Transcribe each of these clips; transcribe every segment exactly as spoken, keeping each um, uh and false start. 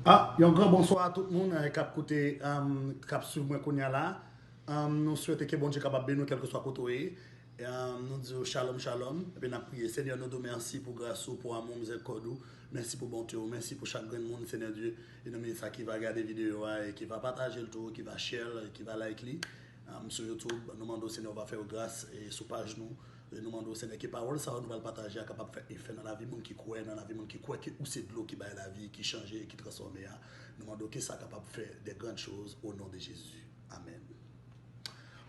Ah, yon gran bonswa a tout moun eh, k ap koute, um, k ap swiv mwen kounye a la. Um, nou swete ke Bondye kapab beni w kèlkeswa kote w ye. Um, nou di w shalom, shalom. Epi n ap priye. Senyè, nou di w mèsi pou gras ou, pou amou, mizèrikòd ou. Mèsi pou bonte ou. Mèsi pou chak grenn moun, Senyè Dye, e nan mitan sa ki va gade videyo a e ki va pataje l tou, ki va share l, ki va like li. Um, sou YouTube, nou mande w, Senyè, w va fè yo gras e sou paj nou. E nou mande w, Senyè, ke pawòl sa yo nou pral pataje a kapab fè efè nan lavi moun ki kwè, nan lavi moun ki kwè ke ou se dlo ki bay lavi, ki chanje, ki transfòme a. Nou mande w ke sa kapab fè de grann choz o non de Jezi. Amèn.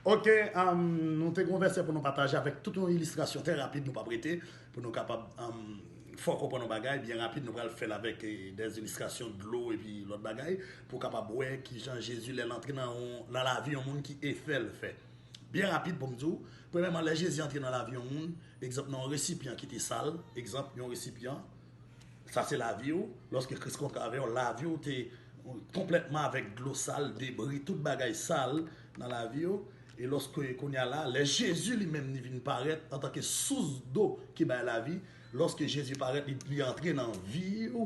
Ok, um, nou te gen yon vèsè pou nou pataje avèk tout yon ilistrasyon trè rapid, nou p ap rete, pou nou kapab um, fè w konprann yon bagay, byen rapid, nou pral fè l avèk eh, de ilistrasyon dlo epi lòt bagay, pou w kapab wè kijan Jezi, lè l antre nan, yon, nan lavi yon moun ki efè l fè. Byen rapid pou m di w, premyèman, lè Jezi antre nan lavi yon moun, egzanp, nan yon resipyan ki te sal, egzanp, yon resipyan, sa se lavi w, lòske Kris kontre avè w, lavi w te konplètman avèk dlo sal, debri, tout bagay sal nan lavi w. E lòske kounye a la, lè Jezi li menm li vin parèt antanke sous dlo ki bay lavi, lòske Jezi parèt, li, li antre nan vi w,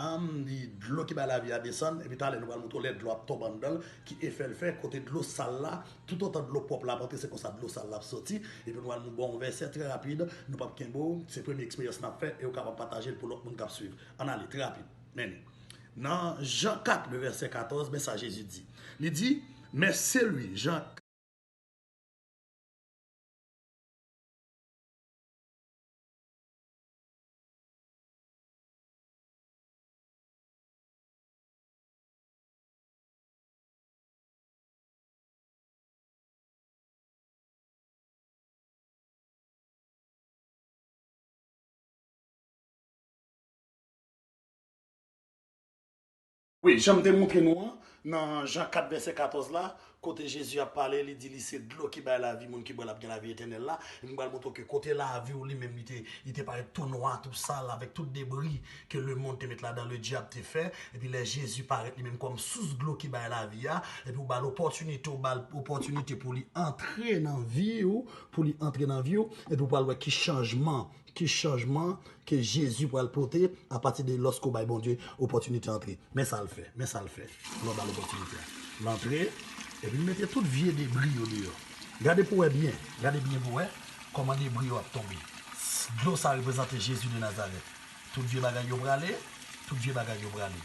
um, li dlo ki bay lavi a desann, epi talè nou pral montre w lè dlo ap tonbe anndan l, ki efè l fè, kote dlo sal la, toutotan dlo pwòp la ap antre, se konsa dlo sal la ap soti, epi nou pral ba w yon vèsè trè rapid, nou p ap kenbe w, se premye eksperyans n ap fè, e w kapab pataje l pou lòt moun k ap swiv. Ann ale, trè rapid. Men li. Nan Jan kat, le vèsè katòz, men sa Jezi di. Li di, men se li, Jan Wi, jan m te montre nou an, nan Jan kat vèsè katòz la, kote Jezi ap pale, li di li se dlo ki bay lavi, moun ki bwè l ap gen lavi etènèl la. E m pral montre w ke kote lavi w li menm li te, li te parèt tou nwa, tou sal, avèk tout debri ke lemonn te met ladan, ledyab te fè. Epi lè Jezi parèt li menm kòm sous dlo ki bay lavi a, epi w ba l opòtinite, w ba l opòtinite pou li antre nan vi w, pou li antre nan vi w, epi w pral wè ki chanjman ki chanjman ke Jezi pral pote apati de lòske w bay Bondye opòtinite antre. Men sa l fè, men sa l fè. Lè w ba l opòtinite a. L antre, epi l mete tout vye debri yo deyò. Gade pou w wè byen, gade byen pou w wè kòman debri yo ap tonbe. Dlo sa reprezante Jezi de Nazarèt. Tout vye bagay yo prale, tout vye bagay yo prale.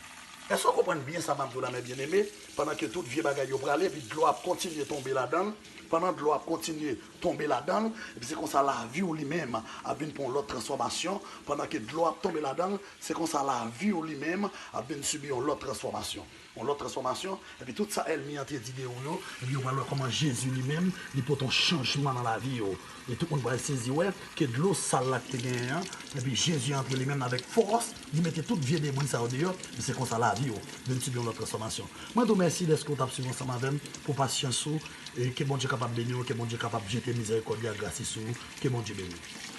Èske w konprann byen sa m ap di w la, mè byeneme? Pandan ke tout vye bagay yo prale, epi dlo ap kontinye tonbe ladan l, pandan dlo ap kontinye tonbe ladan l, epi se konsa lavi w li menm ap vin pran yon lòt transfòmasyon, pandan ke dlo ap tonbe ladan l, se konsa lavi w li menm ap vin sibi yon lòt transfòmasyon. Yon lòt transfòmasyon, epi tout sa ènmi an te di de ou yo, epi yo pral wè kòman Jezi li menm, li pote yon chanjman nan lavi yo. E tout moun pral sezi wè ke dlo sal la ki te genyen an, epi Jezi antre li menm avèk fòs, li mete tout vye debri sa yo deyò, e se konsa lavi yo vin sibi yon lòt transfòmasyon. Mwen di w mèsi dèske w t ap swiv ansanm avè m pou pasyans ou, e ke Bondye kapab beni w, ke Bondye kapab jete mizèrikòd li ak gras li sou ou, ke Bondye beni w.